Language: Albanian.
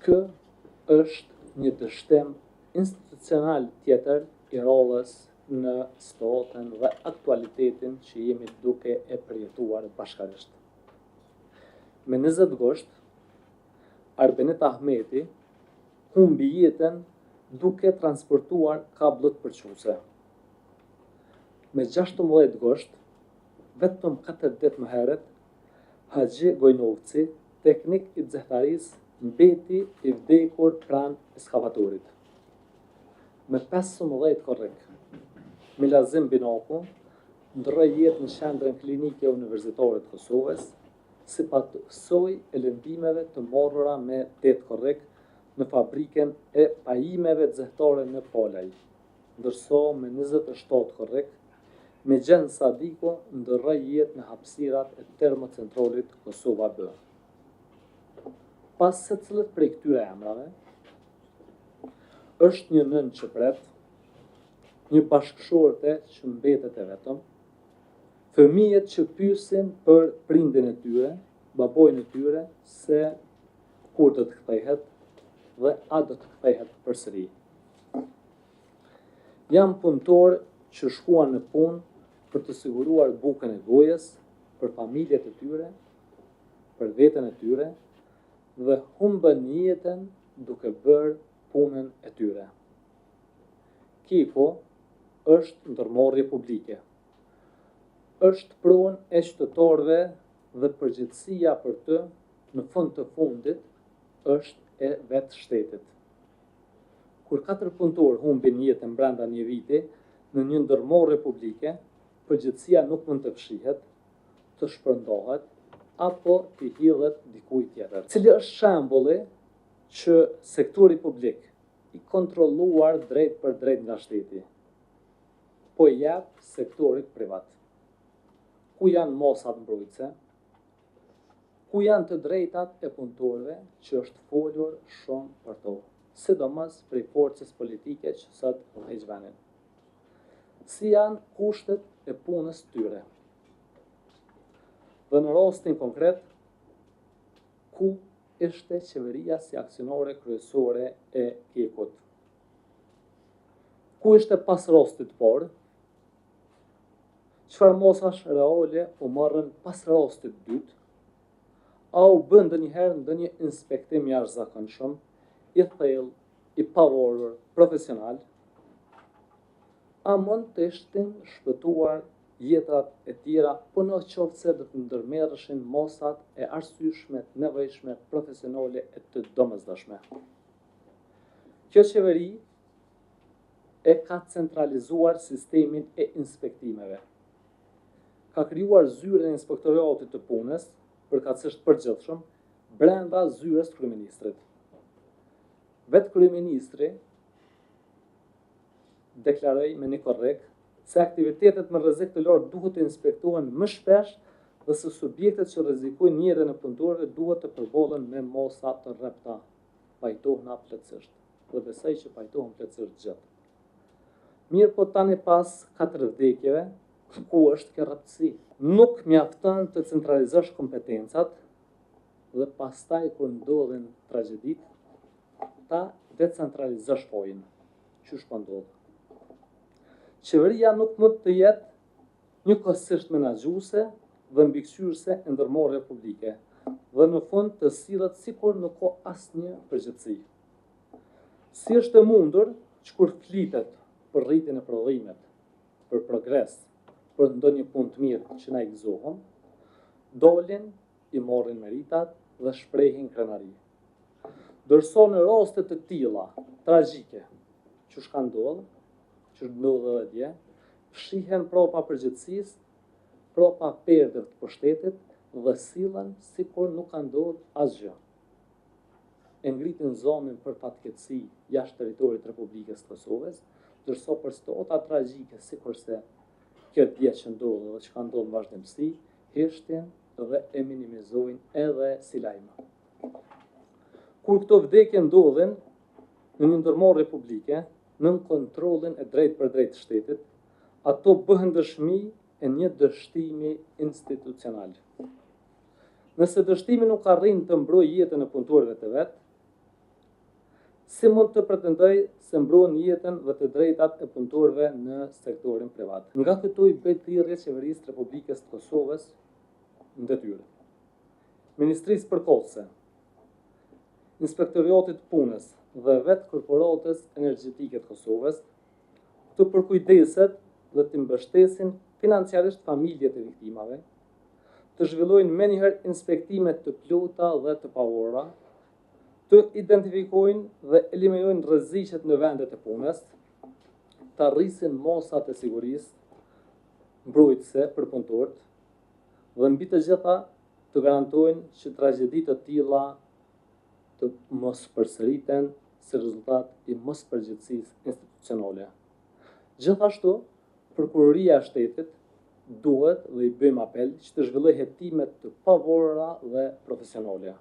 Ky është një dështim institucional tjetër i radhës në situatën dhe aktualitetin që jemi duke e përjetuar bashkarisht. Me 20 gusht, Arbenit Ahmeti humbi jetën duke transportuar kabllot përçuese. Me 16 gusht, vetëm 4 ditë më herët, Haxhi Gojnovci, teknik i xehtarisë, mbeti i vdekur pranë eskavatorit. Me 15 korrik, Milazim Binaku ndërroi jetë në Qendrën Klinike Universitare të Kosovës, si pasojë e lëndimeve të marrura me 8 korrik në fabrikën e pajimeve xehtare në Palaj. Ndërsa me 27 korrik, Migjen Sadiku ndërroi jetë në hapësirat e termocentralit Kosova B. Pas secilit prej këtyre emrave, është një nënë që pret, një bashkëshorte që mbetet e vetëm, fëmijët që pyesin për prindin e tyre, babain e tyre, se kur do të kthehet dhe a do të kthehet përsëri. Janë punëtorë që shkuan në punë për të siguruar bukën e gojës, për familjet e tyre, për veten e tyre dhe humbën jetën duke bërë punën e tyre. KEK-u është ndërmarrje publike. Është pronë e qytetarëve dhe përgjegjësia për të në fund të fundit është e vetë shtetit. Kur katër punëtorë humbin jetën brenda një viti në një ndërmarrje publike, përgjegjësia nuk mund të fshihet, të shpërndahet apo t'i hidhet dikujt tjetër. Cili është shembulli që sektori publik i kontrolluar drejtpërdrejt nga shteti, po i jep sektorit privat? Ku janë masat mbrojtëse? Ku janë të drejtat e punëtorëve që është folur shumë për to, sidomos prej forcës politike që sot udhëheq vendin? Si janë kushtet e punës tyre? Dhe në rastin konkret, ku ishte qeveria si aksionare kryesore e KEK-ut? Ku ishte pas rastit të parë? Çfarë masash reale u morën pas rastit të dytë? A u bë ndonjëherë ndonjë inspektim i jashtëzakonshëm, i thellë, i pavarur, profesional? A mund të ishin shpëtuar jetërat e tjera po në qoftë se do të ndërmerreshin masat e arsyeshme, të nevojshme, profesionale e të domosdoshme? Kjo qeveri e ka centralizuar sistemin e inspektimeve. Ka krijuar zyrën e inspektoratit të punës, përkatësisht përgjithshëm, brenda zyrës të kryeministrit. Vetë kryeministri deklaroi me një korrik se aktivitetet me rrezik të lartë duhet të inspektohen më shpesh dhe se subjektet që rrezikojnë jetën e punëtorëve duhet të përballen me masa të rrepta. Pajtohna plotësisht. Dhe besoj që pajtohen plotësisht gjithë. Mirëpo tani pas katër vdekjeve, ku është kjo rreptësi? Nuk mjafton të centralizosh kompetencat dhe pastaj kur ndodhin tragjeditë, ta decentralizosh fajin. Qysh po ndodh? Qeveria nuk mund të jetë njëkohësisht menaxhuese dhe mbikëqyrëse e ndërmarrjeve publike dhe në fund të sillet sikur nuk ka asnjë përgjegjësi. Si është e mundur që kur flitet për rritjen e prodhimit, për progres, për ndonjë punë të mirë që na i gëzohem, dalin, i marrin meritat dhe shprehin krenari. Ndërsa në raste të tilla tragjike, qysh ka ndodhur, që ndodhi edhe dje, fshihen prapa përgjegjësisë, prapa perdeve të pushtetit dhe sillen sikur nuk ka ndodhur asgjë. E ngritin zonin për fatkeqësi jashtë territorit të Republikës së Kosovës, ndërsa për situata tragjike sikurse kjo dje që ndodhi dhe që ka ndodhur në vazhdimësi, heshtin dhe e minimizojnë edhe si lajm. Kur këto vdekje ndodhin në një ndërmarrje publike, nën kontrollin e drejtpërdrejtë të shtetit, ato bëhen dëshmi e një dështimi institucional. Nëse dështimi nuk arrin të mbrojë jetën e punëtorëve të vet, Si mund të pretendojë se mbron jetën dhe të drejtat e punëtorëve në sektorin privat? Nga këtu i bëj thirrje Qeverisë të Republikës të Kosovës në detyrë. Ministrisë përkatëse, Inspektoriatit të Punës dhe vetë Korporatës Energjetike të Kosovës të përkujdeset dhe të mbështesin financiarisht familjet e viktimave, të zhvillojnë menjëherë inspektime të plota dhe të pavarura, të identifikojnë dhe eliminojnë rreziqet në vendet e punës, të rrisin masat e sigurisë mbrojtëse për punëtorët dhe mbi të gjitha të garantojnë që tragjedi të tilla të mos përsëriten si rezultat i mospërgjegjësisë institucionale. Gjithashtu, Prokuroria e Shtetit duhet dhe i bëjmë apel që të zhvillojë hetime të pavarura dhe profesionale.